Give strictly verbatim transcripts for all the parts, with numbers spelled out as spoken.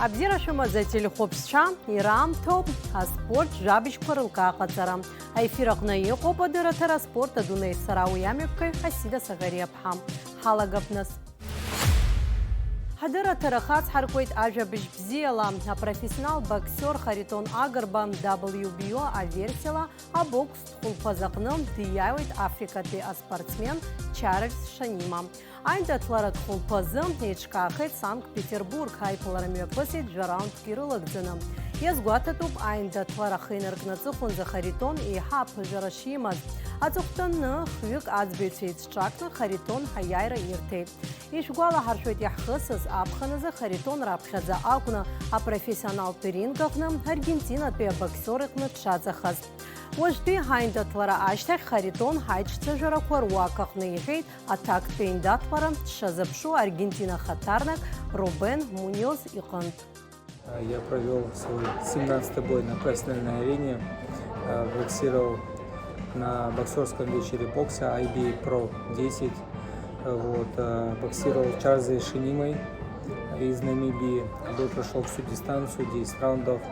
Абзиара шәымаз ателехәаԥшцәа, ираамҭоуп аспорт жәабжьқәа рылкаа ҟаҵара. Аефир аҟны иҟоуп адырраҭара аспорт адунеи, сара уи амҩаԥгаҩ Асида Саӷариаԥҳа. Ҳалагап нас. Ҳадырраҭара хацҳаркуеит ажәабжь бзиала. Апрофессионал боксиор Харитон Агрба W B O аверсиала абокстә хәылԥаз аҟны диааиуеит африкатәи аспортсмен Чарльз Шанима. Аиндаҭларатә хәылԥазы еиҿкаахеит Санкт-Петербург, аиԥылара мҩаԥысит жәа раундк ирылагӡаны. Иазгәаҭатәуп, аиндаҭлара ахы инаркны аҵыхәанӡа Харитон еиҳа аԥыжәара шимаз. Аҵыхәтәаны хҩык аӡбаҩцәа еицҿакны Харитон ҳаиааира ирҭеит. Ишәгәалаҳаршәоит, иаҳхысыз аԥхын азы Харитон раԥхьаӡа акәны апрофессионалтә ринг аҟны аргентинатәи абоксиор иҟны дшаҵахаз. Уажәтәи ҳаиндаҭлара ашьҭахь Харитон ҳаиҿцәажәарақәа руак аҟны иҳәеит аҭактәи аиндаҭлара дшазыԥшу Аргентина хаҭарнак Рубен Муньоз иҟынтә. Я провёл свой семнадцатый бой на профессиональной арене. Э, Боксировал на боксерском вечере бокса I B Pro десять. Э, Вот, э, боксировал с Чарльзом Шанимой из Намибии. Бой прошёл всю дистанцию, десять раундов.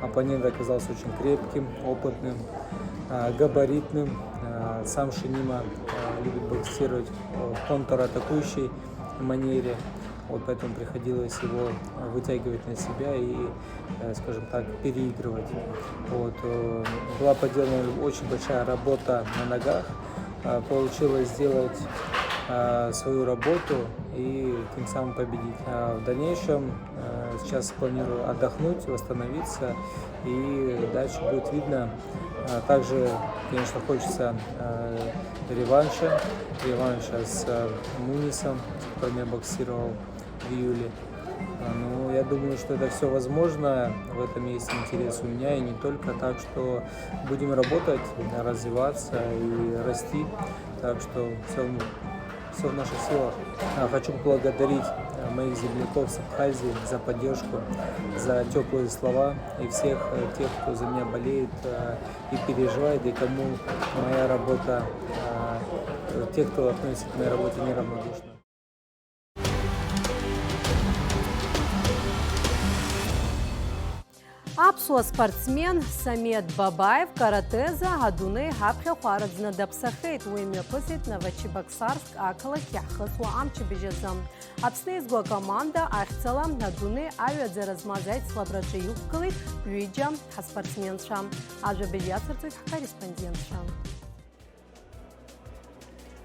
Оппонент оказался очень крепким, опытным, э, габаритным. Э, Сам Шанима э, любит боксировать в контратакующей манере. Вот поэтому приходилось его э, вытягивать на себя и, э, скажем так, переигрывать. Вот. э, Была проделана очень большая работа на ногах. Э, Получилось сделать э, свою работу и тем самым победить. А в дальнейшем э, сейчас планирую отдохнуть, восстановиться, и дальше будет видно. А Также, конечно, хочется э, реванша, реванша с э, Мунисом, с которым я боксировал в июле. А, Ну, я думаю, что это все возможно, в этом есть интерес у меня, и не только. Так что будем работать, развиваться и расти. Так что все, все в наших силах. А, Хочу поблагодарить э, моих земляков с Абхазии за поддержку, за теплые слова и всех э, тех, кто за меня болеет э, и переживает, и кому моя работа, э, те, кто относится к моей работе неравнодушно. Аԥсуа спортсмен Самед Бабаев каратеза адунеи ҳаԥхьа хәараӡны даԥсахеит. Уи мҩаԥысит Новочебоксарск ақалақь иаҳхысуа амчыбжь азы. Аԥсны еизго акоманда ахьӡала адунеи аҩаӡара змаз аицлабраҿы иқәгылеит ҩыџьа ҳаспортсменцәа. Ажәабжь иацырҵоит ҳкорреспондентцәа.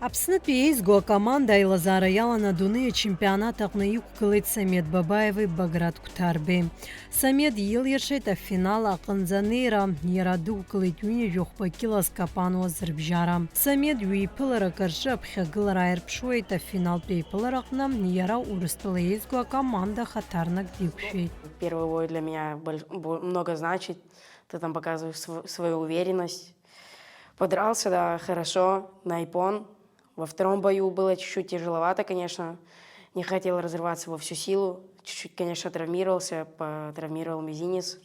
Аԥснытәи еизго акоманда аилазаара иалан адунеи ачемпионат аҟны иқәгылеит Самед Бабаеви Баграт Қәҭарбеи. Самед илиршеит афинал аҟынӡа анеира, иара дықәгылеит ҩынҩажәи хәба кьылас капануаз рыбжьара. Самед ҩиԥыларак рҿы аԥхьагылара ааирԥшуеит, афиналтә еиԥылараҟны иара Урыстәыла еизго акоманда хаҭарнак диқәшәеит. Первый бой для меня боль- бо- много значит. Ты там показываешь св- свою уверенность. Подрался, да, хорошо, на иппон. Во втором бою было чуть-чуть тяжеловато, конечно. Не хотел разрываться во всю силу. Чуть-чуть, конечно, травмировался, потравмировал мизинец.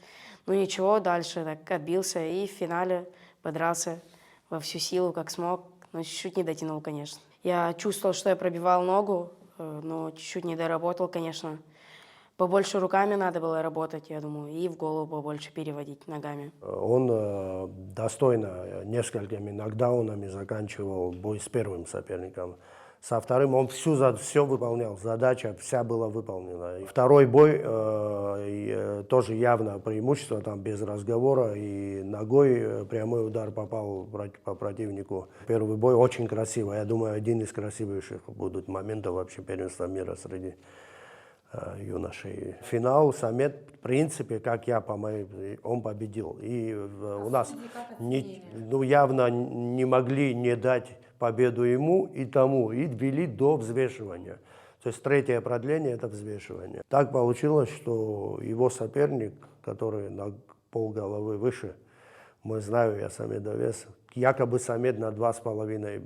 Ну ничего, дальше так отбился и в финале подрался во всю силу, как смог. Но чуть-чуть не дотянул, конечно. Я чувствовал, что я пробивал ногу, э, но чуть-чуть не доработал, конечно. Побольше руками надо было работать, я думаю, и в голову побольше переводить ногами. Он э, достойно несколькими нокдаунами заканчивал бой с первым соперником. Со вторым он всю за все выполнял, задача вся была выполнена. И второй бой э, и, э, тоже явно преимущество, там без разговора, и ногой э, прямой удар попал прот- по противнику. Первый бой очень красиво, я думаю, один из красивейших будут моментов вообще первенства мира среди э, юношей. Финал Самед, в принципе, как я по моей, он победил. И э, у нас не, ну, явно не могли не дать победу ему и тому, и ввели до взвешивания. То есть третье продление — это взвешивание. Так получилось, что его соперник, который на полголовы выше, мы знаем, я Самедовец, якобы Самед на два с половиной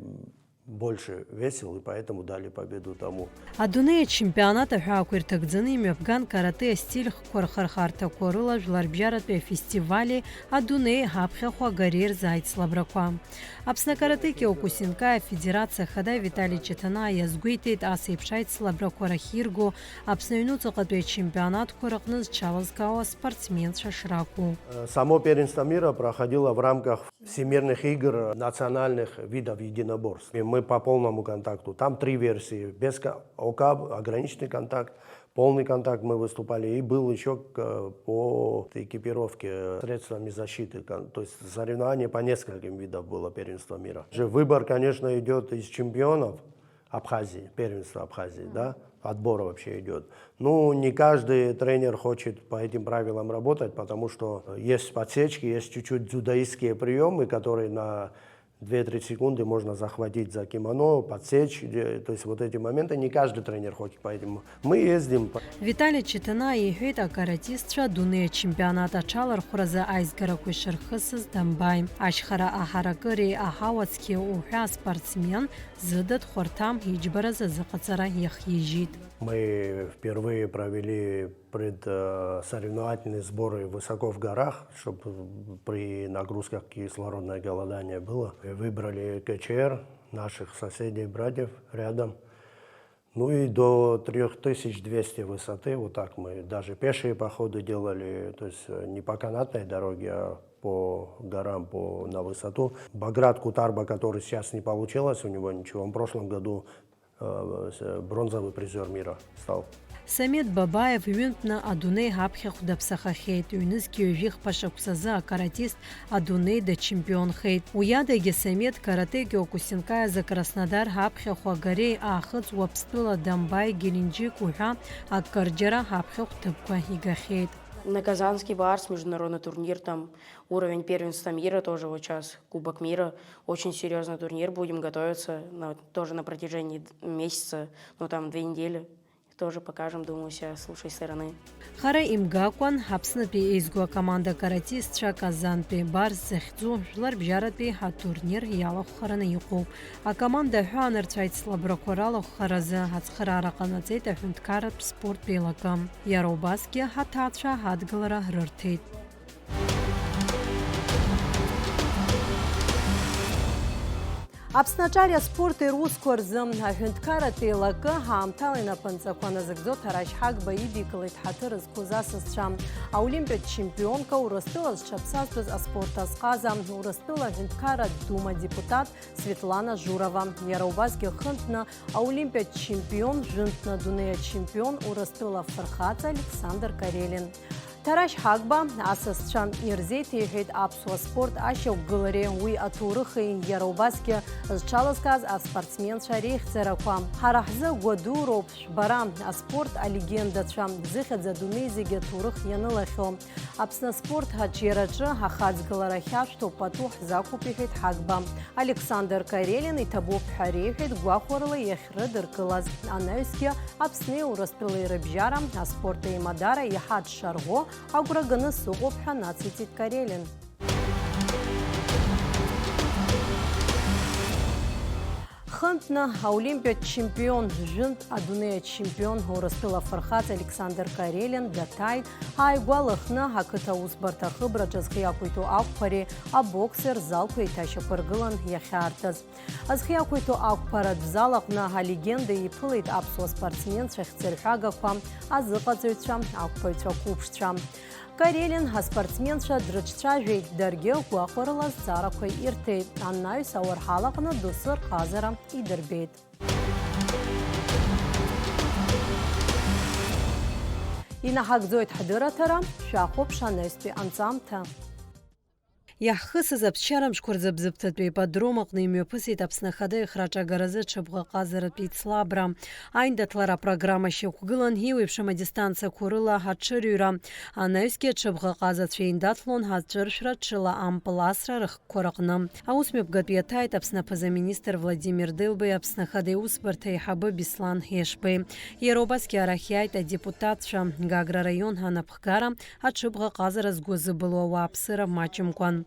больше весил, и поэтому дали победу тому. Адунеи ачемпионат аҳәаақәа ирҭагӡаны имҩаԥган каратэ астиль хкқәа рхырхарҭақәа рыла жәларбжьаратәи афестивали адунеи ҳаԥхьахә агареи рзы аицлабрақәа. Аԥсны акарате Киокусинкаи афедерациа ахада Витали Чеҭанаа иазгәеиҭеит, ас еиԥш аицлабрақәа рахьирго Аԥсны аҩнуҵаҟатәи ачемпионатқәа рыҟны зҽалазкаауа спортсменцәа шракәу. Само первенство мира проходило в рамках Всемирных игр национальных видов единоборств. И мы по полному контакту. Там три версии. Без ка-, окаб, ограниченный контакт, полный контакт мы выступали. И был еще к-, по экипировке средствами защиты. Кон-, то есть соревнование по нескольким видам было первенство мира. Же выбор, конечно, идет из чемпионов Абхазии, первенство Абхазии, да? Отбор вообще идет. Ну, не каждый тренер хочет по этим правилам работать, потому что есть подсечки, есть чуть-чуть дзюдоистские приемы, которые на две-три секунды можно захватить за кимоно, подсечь. Э, то есть вот эти моменты не каждый тренер хочет, поэтому мы ездим. Витали Читана иҳәеит, акаратистцәа адунеи ачемпионат аҽалархәразы аизгарақәа ишырхысыз дамбаи. Ашьхара аҳаракыреи аҳауа цқьеи уҳәа аспортсмен зыда дхәарҭам иџьбараз азыҟаҵара иахижьит. Мы впервые провели пред-, э, соревновательные сборы высоко в горах, чтобы при нагрузках кислородное голодание было. И выбрали К Ч Р, наших соседей, братьев рядом. Ну и до трёх тысяч двести высоты, вот так мы даже пешие походы делали, то есть, э, не по канатной дороге, а по горам, по, на высоту. Баграт Кутарба, который сейчас не получилось у него ничего, он в прошлом году, э, с-, бронзовый призёр мира стал. Самет Бабаев ҩынтәны адунеи ҳаԥхьахә даԥсахахьеит, ҩнызқьи ҩажәи хԥа шықәсазы акаратист адунеи дачемпионхеит. Уи адагьы Самет каратэ Киокусинкаи азы Краснодар ҳаԥхьахә агареи Аахыҵ Уаԥстәыла Дамбаи Геленџьик уҳәа акырџьара ҳаԥхьахә ҭыԥқәа игахьеит. На Казанский барс международный турнир, там уровень первенства мира тоже вот сейчас, Кубок мира, очень серьёзный турнир, будем готовиться на, тоже на протяжении д-, месяца, ну там две недели. Тоже покажем, думаю, себя с лучшей стороны. Хара имгакәан, Аԥснытәи еизго акоманда каратистцәа Казантәи Барс захьӡу жәларбжьаратәи ҳатурнир иалахәхараны иҟоуп. Акоманда аҳәаанырцә аицлабрақәа ралахәхаразы ацхыраара ҟанаҵеит аҳәынҭқарратә спорттә еилакы. Иара убасгьы ҳаҭаацәа адгылара рырҭеит. Аԥсны аҿари аспорти русқәа рзы аҳәынҭқарратә еилакы ҳаамҭала инапынҵақәа назыгӡо Ҭарашь Ҳагба идикылеит ҳаҭыр зқәыз асасцәа. Аолимпиатә чемпионка, Урыстәыла зҽаԥсазтәыз аспорт азҟаза, Урыстәыла аҳәынҭқарратә дума адепутат Светлана Журова. Иара убасгьы хынтәны аолимпиатә чемпион, жәынтәны адунеи ачемпион, Урыстәыла афырхаҵа Александр Карелин. Ҭарашь Ҳагба асасцәа ирзеиҭеиҳәеит аԥсуа спорт ашьақәгылареи уи аҭоурыхи, иара убасгьы зҽалазкааз аспортсменцәа реихьӡарақәа. Ҳара ҳзы гәадуроуп шәбара, аспорт алегендацәа, зыхьӡ адунеи зегьы аҭоурых ианылахьоу. Аԥсны аспорт аҿиараҿы ахаҵгылара ахьашәҭо пату ҳзақәуп, иҳәеит Ҳагба. Александр Карелин иҭабуп ҳәа реиҳәеит гәахәарыла иахьрыдыркылаз. Анаҩсгьы Аԥсни Урыстәылеи рыбжьара аспорт еимадара иаҳа дшарӷәӷәо агәра ганы сыҟоуп ҳәа нациҵеит Карелин. Хынтәны аолимпиатә чемпион, жәынтә адунеи ачемпион, Урыстәыла афырхаҵа Александр Карелин даҭааит. Ааигәа Лыхны ақыҭа аусбарҭа ахыбраҿы зхы иақәиҭу ақәԥареи абокси рзалқәа еиҭашьақәыргылан иахьаартыз. Зхы иақәиҭу ақәԥаратә зал аҟны алегенда иԥылеит аԥсуа спортсменцәа хьӡырҳәагақәа, азыҟаҵаҩцәа, ақәԥаҩцәа қәыԥшцәа. Карелин аспортсменцәа дрыҿцәажәеит, даргьы гәахәарыла азҵаарақәа ирҭеит, анаҩс ауарҳал аҟны доусы рҟазара идырбеит. Инаҳагӡоит ҳдырраҭара, шәахәаԥш анаҩстәи анҵамҭа. Иаҳхысыз аԥсшьара мшқәа рзы Бзыԥҭатәи ипподром аҟны имҩаԥысит Аԥсны Ахада ихраҿы агаразы аҽыбӷаҟазаратә еицлабра. Аиндаҭлара апрограмма шьақәгылан, еиуеиԥшым адистанциақәа рыла аҽырҩра. Анаҩсгьы аҽыбӷаҟазацәа еиндаҭлон аҵәыршәра ҽыла ампыл асра рыхкқәа рыҟны. Аусмҩаԥгатә иаҭааит Аԥсны аԥыза-министр Владимир Делбеи Аԥсны Ахада иусбарҭа аиҳабы Беслан Ешбеи. Иара убасгьы арахь иааит адепутатцәа, Гагра араион анапхгара, аҽыбӷаҟазара згәы азыбылуа ауааԥсыра маҷымкәан.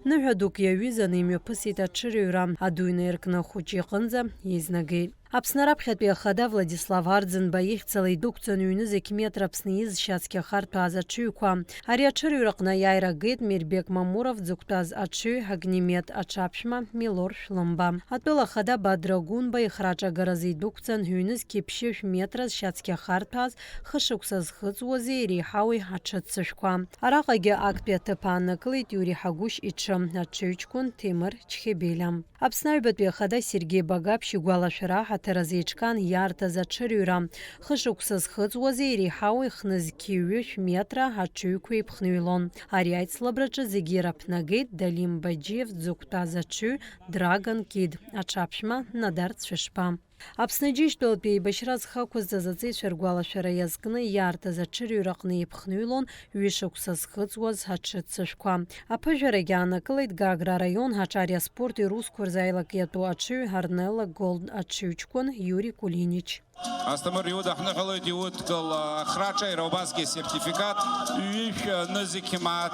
Ныҳәа дук иаҩызаны имҩаԥысит аҽырҩра, аду инаиркны ахәыҷы иҟынӡа еизнагеит. Аԥсны раԥхьатәи ахада Владислав Арӡынба ихьӡала идәықәҵан ҩ-нызқь метра Аԥсны изшьа цқьахартә ааз аҽыҩқәа. Ари аҽырҩраҟны аиааира агеит Мирбек Мамуров дзықәтәаз аҽыҩ, Огнемет аҽаԥшәма Милор Шәлымба. Атәыла ахада Бадра Гәынба ихраҿагаразы идәықәҵан ҩ-нызқь ԥшьышә метра зшьа цқьахартә ааз хышықәса зхыҵуази иреиҳауи аҽы ццышәқәа. Араҟагьы актәи аҭыԥ ааннакылеит Иури Ҳагәышь иҽы, аҽыҩҷкәын Ҭемыр Чхебелиа. Аԥсны аҩбатәи ахада Сергеи Багаԥшь игәалашәара аҳаҭыр азы еиҿкаан иаартыз аҽырҩра. Хышықәса зхыҵуази иреиҳауи хнызқьи ҩышә метра аҽыҩқәа еиԥхныҩлон. Ари аицлабраҿы зегьы ираԥнагеит Далим Баџьиев дзықәтәаз аҽыҩ, Драгон Кид аҽаԥшәма Надар Цәышба. Аԥсны Џьынџьтәылатәи еибашьра зхы ақәызҵаз аҵеицәа ргәалашәара иазкны иаартыз аҽырҩраҟны еиԥхныҩлон ҩышықәса зхыҵуаз аҽы ццышәқәа. Аԥыжәарагьы аанакылеит Гагра араион аҿари аспорти русқәа рзы аилак иатәу аҽыҩ Арнелла Голд аҽыҩҷкәын Иури Кулинич. Асҭамыр иудаҳныҳәалоит иудкыл ахраҿа иара убасгьы асертификат ҩышә нызқь мааҭ.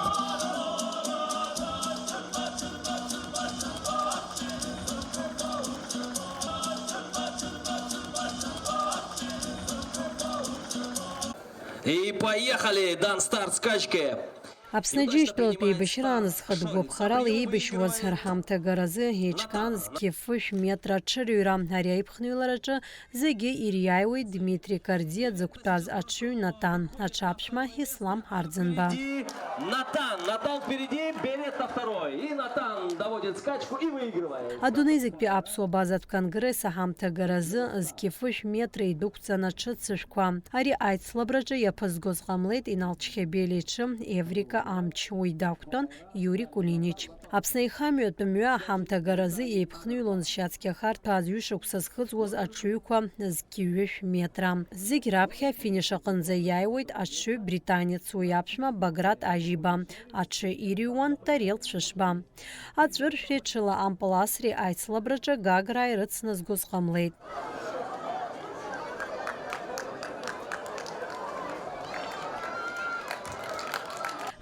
И поехали, Дан Старт скачки. Аԥсны Џьынџьтәылатәи еибашьраан зхатә гәаԥхарала еибашьуаз рҳамҭагаразы еиҿкаан зқьи фышә метра аҽырҩра. Ари аиԥхныҩлараҿы зегьы ириааиуеит Дмитри Карӡиа дзықәтәаз аҽыҩ Натан, аҽаԥшәма Ислам Арӡынба. Натан, Натан впереди, берет на второй. И Натан доводит скачку и выигрывает. Адунеи зегьтәи аԥсуа базатә конгресс аҳамҭагаразы зқьи фышә метра идәықәҵан аҽы ццышәқәа. Ари аицлабраҿы иаԥызгоз ҟамлеит Инал Чхебелиа иҽы Еврика амч, уи дақәтәан Иури Кулинич. Аԥсны аихамҩатә мҩа аҳамҭагаразы еиԥхныҩлон зшьа цқьахарҭәааз ҩышықәса зхыҵуаз аҽыҩқәа зқьи ҩышә метра. Зегь раԥхьа афиниш аҟынӡа иааиуеит аҽыҩ британец, уи аԥшәма Баграт Ажьиба, аҽы ирыҩуан Тарел Цәышба. Аҵәыршәреи ҽыла ампыласреи аицлабраҿы Гаграа ирыцназгоз ҟамлеит.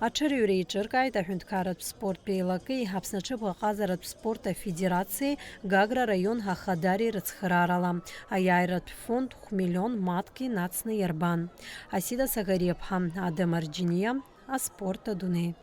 Аҽырҩра еиҿыркааит аҳәынҭқарратә спорттә еилакеи Аԥсны аҽыбӷаҟазаратә спорт афедерациеи Гагра араион ахадари рыцхыраарала. Аиааиратә фонд хә-миллион маҭк инацны иарбан. Асида Сагариаԥҳа, Адам Арџьиниа, аспорт адунеи.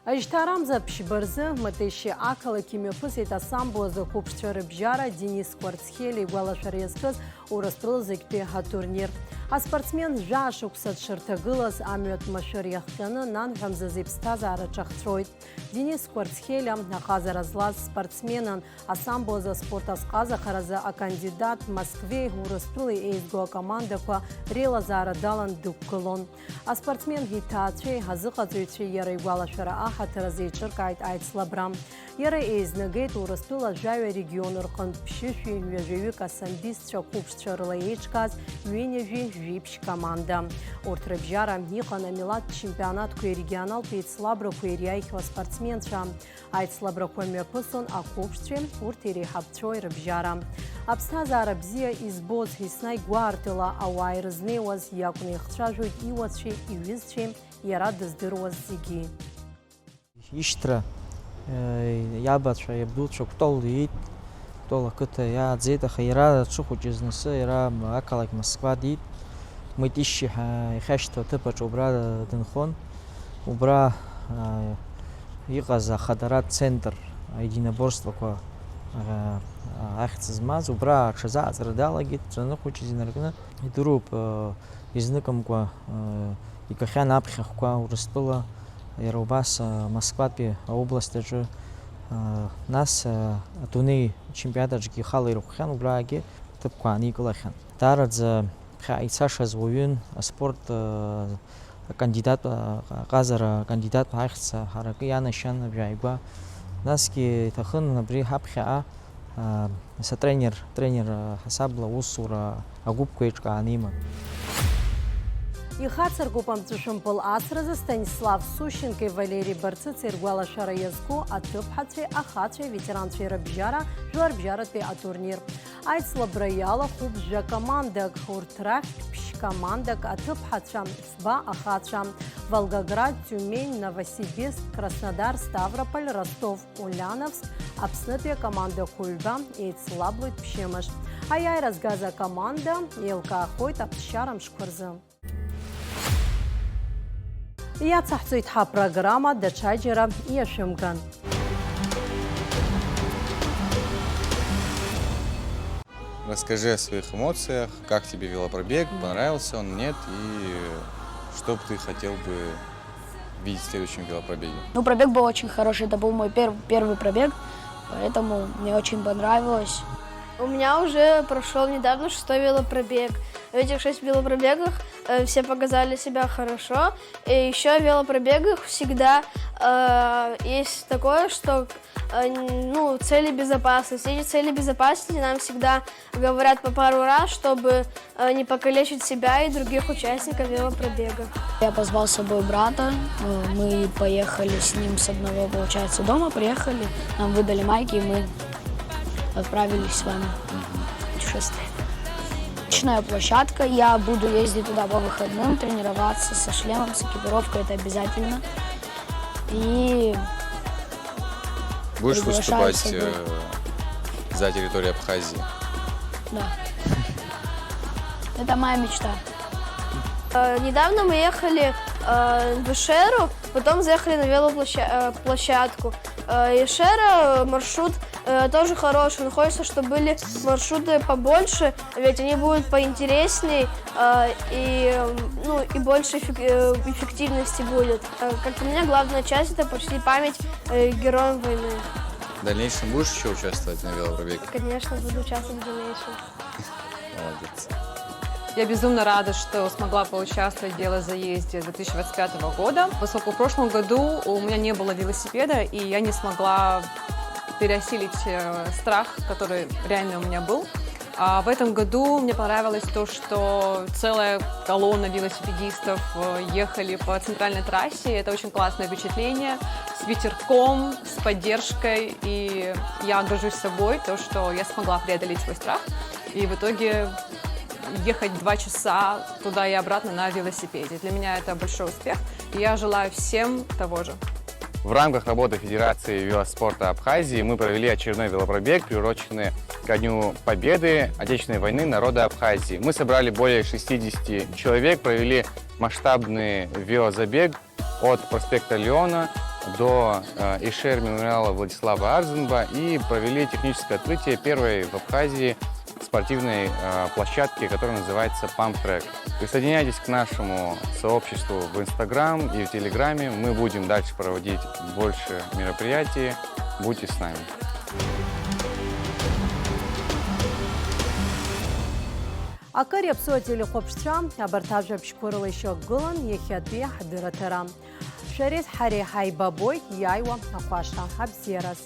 Ажьҭаарамза ԥшьба рзы Матешье ақалақь имҩаԥысит асамбо азы ақәыԥшцәа рыбжьара Денис Кварцхелиа игәалашәара иазкыз Урыстәыла зегьтәи атурнир. Аспортсмен жәаа шықәса дшырҭагылаз амҩатә машәыр иахҟьаны нанҳәамзазы иԥсҭазаара ҿахҵәоит. Денис Кварцхелиа аҟазара злаз спортсменын. Асамбо азы аспорт азҟазахаразы акандидат Москвеи Урыстәылеи еизго акомандақәа реилазаара далан дықәгылон. Аспортсмен иҭаацәеи азыҟаҵаҩцәеи иара игәалашәара аҳаҭыр азы еиҿыркааит аицлабра. Иара еизнагеит Урыстәыла жәаҩа регион рҟынтә ԥшьышәи ҩажәаҩык асамбистцәа қәыԥшцәа рыла еиҿкааз ҩынҩажәи жәиԥшь команда. Урҭ рыбжьара иҟан амилаҭтә чемпионатқәеи арегионалтә еицлабрақәеи ириааихьоу аспортсменцәа. Аицлабрақәа мҩаԥысон ақәыԥшцәеи урҭ иреиҳабцәои рыбжьара. Аԥсҭазаара бзиа избоз, еснагь гәаартыла ауаа ирызнеиуаз иакәны ихцәажәоит иуацәеи иҩызцәеи иара дыздыруаз зегьы. Ишьҭра, э, иабацәа, иабдуцәа Кәтол иит, Кәтол ақыҭа иааӡеит, аха иара аҽыхәыҷыз, нас иара ақалақь Москва диит, Мытищи ҳәа ихьашьҭоу аҭыԥаҿы убра дынхон. Убра, а, иҟаз ахадаратә центр аединоборствақәа, а, ахьӡ змаз, убра аҽазааӡара далагеит, дҿаныхәыҷыз инаркны. Идыруп, а, изныкымкәа, а, игахьан аԥхьахәқәа Урыстәыла, иара убас, а, Москватәи аобласть аҿы, а, нас, а, адунеи ачемпионат аҿгьы ихала ирыхәхьан, убраагьы ҭыԥқәа ааникылахьан. Даараӡа ԥхьаҟа ицашаз уаҩын, аспорт, а, акандидат, а, аҟазара акандидат ахьӡ ҳаракы ианашьан абжьааигәа. Насгьы иҭахын абри ҳаԥхьаҟа, а, сатренер, тренер, а, ҳасабла аусура агәыԥқәа еиҿкааны иман. Ихацыркуп амҵәышәымпыл асразы Станислав Сущенкеи Валери Барцыци ргәалашәара иазку аҭыԥҳацәеи ахацәеи аветеранцәеи рыбжьара жәларбжьаратәи атурнир. Аицлабра иалахәуп жәа-командак, урҭ рахьтә ԥшь-командак аҭыԥҳацәа, фба ахацәа, Волгоград, Тиумень, Новосибирск, Краснодар, Ставрополь, Ростов, Ульяновск, Аԥснытәи акомандақәа ҩба еицлаблоит ԥшьымш. Аиааира згаз акоманда еилкаахоит аԥсшьара мшқәа рзы. Иацаҳҵоит ҳапрограмма, даҽаџьара иашәымган. Расскажи о своих эмоциях, как тебе велопробег, понравился он, нет, и что бы ты хотел бы видеть в следующем велопробеге? Ну, пробег был очень хороший, это был мой пер- первый пробег, поэтому мне очень понравилось. У меня уже прошел недавно шестой велопробег. В этих шесть велопробегах э, все показали себя хорошо. И еще в велопробегах всегда э, есть такое, что э, ну, цели безопасности. Эти цели безопасности нам всегда говорят по пару раз, чтобы э, не покалечить себя и других участников велопробега. Я позвал с собой брата, э, мы поехали с ним с одного, получается, дома, приехали, нам выдали майки, и мы отправились с вами в путешествие. Личная площадка, я буду ездить туда по выходным, тренироваться со шлемом, с экипировкой, это обязательно. И Будешь приглашаю выступать с собой. Э, за территорию Абхазии? Да. Это моя мечта. Э, Недавно мы ехали э, в Ишеру, потом заехали на велоплощадку. Ишера маршрут э, тоже хороший, но хочется, чтобы были маршруты побольше, ведь они будут поинтересней э, и, м, ну, и больше эффек- э, эффективности будет. Э, Как по мне, главная часть — это почтить память э, героям войны. В дальнейшем будешь еще участвовать на велопробеге? Конечно, буду участвовать в дальнейшем. Молодец. Я безумно рада, что смогла поучаствовать в велозаезде две тысячи двадцать пятого года, поскольку в прошлом году у меня не было велосипеда, и я не смогла переосилить э, страх, который реально у меня был. А в этом году мне понравилось то, что целая колонна велосипедистов э, ехали по центральной трассе. Это очень классное впечатление. С ветерком, с поддержкой. И я горжусь собой, то, что я смогла преодолеть свой страх. И в итоге ехать два часа туда и обратно на велосипеде. Для меня это большой успех. И я желаю всем того же. В рамках работы Федерации велоспорта Абхазии мы провели очередной велопробег, приуроченный ко Дню Победы Отечественной войны народа Абхазии. Мы собрали более шестидесяти человек, провели масштабный велозабег от проспекта Леона до э, Ишер мемориала Владислава Арзенба и провели техническое открытие первой в Абхазии спортивной э, площадки, которая называется Pump Track. Присоединяйтесь к нашему сообществу в Инстаграм и в Телеграме. Мы будем дальше проводить больше мероприятий. Будьте с нами. Акыр иаԥсоу ателехәаԥшцәа, абарҭ ажәабжьқәа рыла ишьақәгылан иахьатәи ҳдырраҭара. Шәареи ҳареи ҳаибабоит иааиуа ахәаша. Абзиараз!